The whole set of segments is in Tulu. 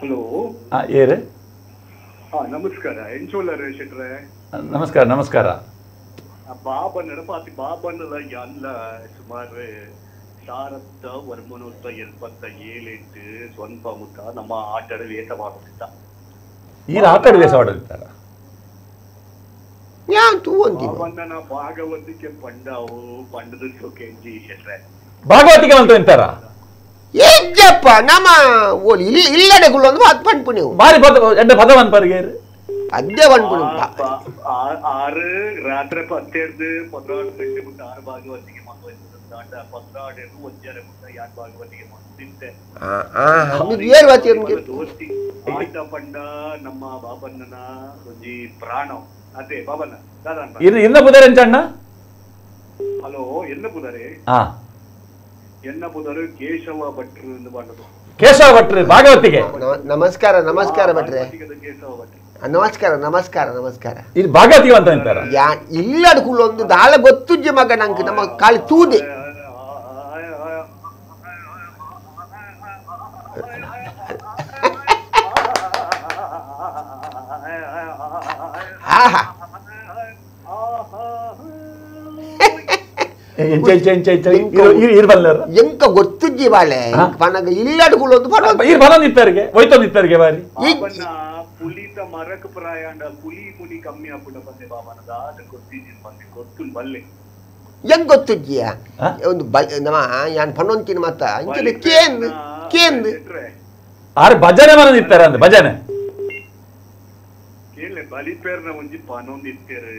ಹಲೋ ಏರು ನಮಸ್ಕಾರ ಎಂಚೋಲ ಶೆಟ್ರೆ ನಮಸ್ಕಾರ ನಮಸ್ಕಾರ ಬಾಬಣ್ಣನ ಪಾತಿ ಬಾಬಣ್ಣದ ಎಲ್ಲ ಸುಮಾರು 1987 ಸ್ವಂತ ಮುತ್ತ ನಮ್ಮ ಆಟದ ವೇಷ ಮಾಡುತ್ತಿದ್ದ. ಈ ಆಟದ ವೇಷ ಮಾಡುತ್ತಿದ್ದಾರ? ಬಾಬಣ್ಣನ ಭಾಗವತಿಕೆ ಪಂಡವು ಪಂಡದ ಸೊಕೆಂಜಿ ಶೆಟ್ರೆ. ಭಾಗವತಿಕೆ ಅಂತ ಅಂತಾರ? ಏಜಪ್ಪ ನಮ್ಮ ಇಲ್ಲಡೆ ಗುಳ್ಳೊಂದು ಮಾತು ಪಂಪು ನೀವು ಬಾರಿ ಪದ ಎಡ್ಡ ಪದ ಪನ್ಪರಿಗೆ ಅದೇ ಪನ್ಪು ಆರು ರಾತ್ರಿ ಪತ್ತೆರ್ದು ಪದ್ನಾಡು ಗಂಟೆ ಮುಟ್ಟ ಆರು ಭಾಗವತಿಗೆ ಪದ್ನಾಡು ಒಂಜಾರೆ ಮುಟ್ಟ ಯಾರು ಭಾಗವತಿಗೆ ತಿಂತೆ ದೋಸ್ತಿ ಆಟ ಪಂಡ ನಮ್ಮ ಬಾಬಣ್ಣನ ಒಂಜಿ ಪ್ರಾಣ ಅದೇ ಬಾಬಣ್ಣ ಎನ್ನ ಪುದರೆ ಎಂಚಣ್ಣ? ಹಲೋ ಎನ್ನ ಪುದರೆ? ಎನ್ನ ಪುದರು ಕೇಶವ ಭಟ್ರು ಎಂದು ಮಾಡೋದು. ಕೇಶವ ಭಟ್ರು ಭಾಗವತಿಗೆ ನಮಸ್ಕಾರ ನಮಸ್ಕಾರ ಭಟ್ರೆ. ಕೇಶವ ಭಟ್ರು ನಮಸ್ಕಾರ ನಮಸ್ಕಾರ ನಮಸ್ಕಾರ. ಇದು ಭಾಗವತಿಗೆ ಅಂತ ಅಂತಾರ? ಇಲ್ಲದ ಒಂದು ದಾಳ ಗೊತ್ತುಜ್ಜಿ ಮಗ ನಂಗೆ ನಮ್ಮ ಕಾಳಿ ತೂದೆ. ಆಹಾ ಎಂಕ ಗೊತ್ತುಜ್ಜಿ ಬಾಳೆ ಪನಗ ಇಲ್ಲಡುಗುಳೊಂದು ಬಾರಿ ಪುಲಿತ ಮರಕ್ ಪ್ರಾಯಾಂಡ ಪುಲಿ ಮುನಿ ಕಮ್ಮಿ ಆಪುಂಡ ಬಂದೆ ಬಾಬನದ ಅದ ಗೊತ್ತಿಜ್ಜಿ ಬಂದೆ ಗೊತ್ತು ಬಲ್ಲೆ ಹೆಂಗ್ ಗೊತ್ತುಜ್ಜಿಯ ಒಂದು ನಮ್ಮ ಯಾನ್ ಪಣ್ಣೊಂತಿನ ಮತ್ತ ಇಂಚನೆ ಕೇಂದ್ ಕೇಂದ್ ಆರೆ ಭಜನೆ ಮನ ನಿತ್ತಾರೆ ಅಂದ ಭಜನೆ ಕೇಳಿ ಬಲಿಪೇರ್ನ ಒಂಜಿ ಪನೊಂದು ಇತ್ತೇರು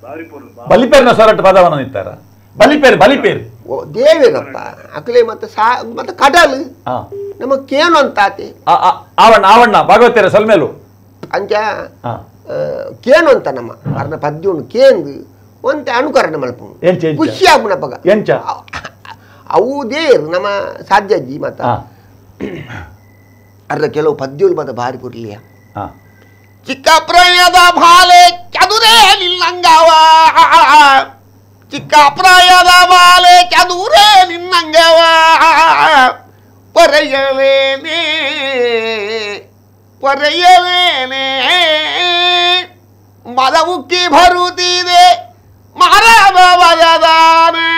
ಬಾರಿ ಪೊರ್ಲು ಬಲಿಪೇರ್ನ ಸೊರಟ ಪದವನ ನಿತ್ತಾರ ಬಲಿಪೇರ್ ಬಲಿಪೇರ್ ದೇವೇರಪ್ಪ ಅಕಲೆ ಮತ್ತೆ ಸಾ ಮತ್ತೆ ಕಡಲು ನಮ್ಮ ಕೇನು ಅಂತ ಆತೆ ಆವಣ್ಣ ಆವಣ್ಣ ಭಾಗವತಿಯರ ಸಲ್ಮೇಲು ಅಂಚ ಕೇನು ಅಂತ ನಮ್ಮ ಅರ್ನ ಪದ್ಯವನ್ನು ಕೇಂದು ಒಂತೆ ಅನುಕರಣೆ ಮಲ್ಪು ಖುಷಿ ಆಗುಣಪ್ಪಗ ಎಂಚ ಅವು ದೇರು ನಮ್ಮ ಸಾಧ್ಯಜ್ಜಿ ಮತ್ತ ಅರ್ಧ ಕೆಲವು ಪದ್ಯಗಳು ಮತ್ತೆ ಭಾರಿ ಪುರ್ಲಿಯ ಚಿಕ್ಕ ಪ್ರಾಯದ ಬಾಲೆ ಚದುರೇ ನಿನ್ನಂಗವ ಚಿಕ್ಕ ಪ್ರಾಯದ ಬಾಲೆ ಚದುರೇ ನಿನ್ನಂಗವ ಪೊರೆಯಲೇನೆ ಪೊರೆಯಲೇನೆ ಮದವುಕ್ಕಿ ಬರುತ್ತಿದೆ ಮರದ ಬಯದಾನೆ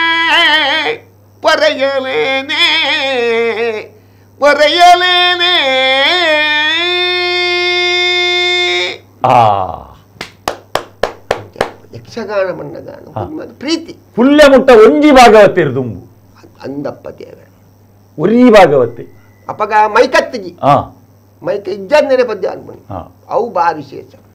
ಪೊರೆಯಲೇನೆ ಪೊರೆಯಲೇನೆ. ಯಕ್ಷಗಾನ ಮಣ್ಣಗಾನ ಪ್ರೀತಿ ಪುಲ್ಯ ಮುಟ್ಟ ಒಂಜಿ ಭಾಗವತಿ ದುಂಬು ಅಂದಪ್ಪ ದೇವ ಒರಿ ಭಾಗವತಿ ಅಪ್ಪಗ ಮೈಕತ್ತಿಜಿ ಮೈಕ ಇಜ್ಜಂದೇನೆ ಪದ್ಯ ಅನ್ಪಣಿ ಅವು ಬಾ ವಿಶೇಷ.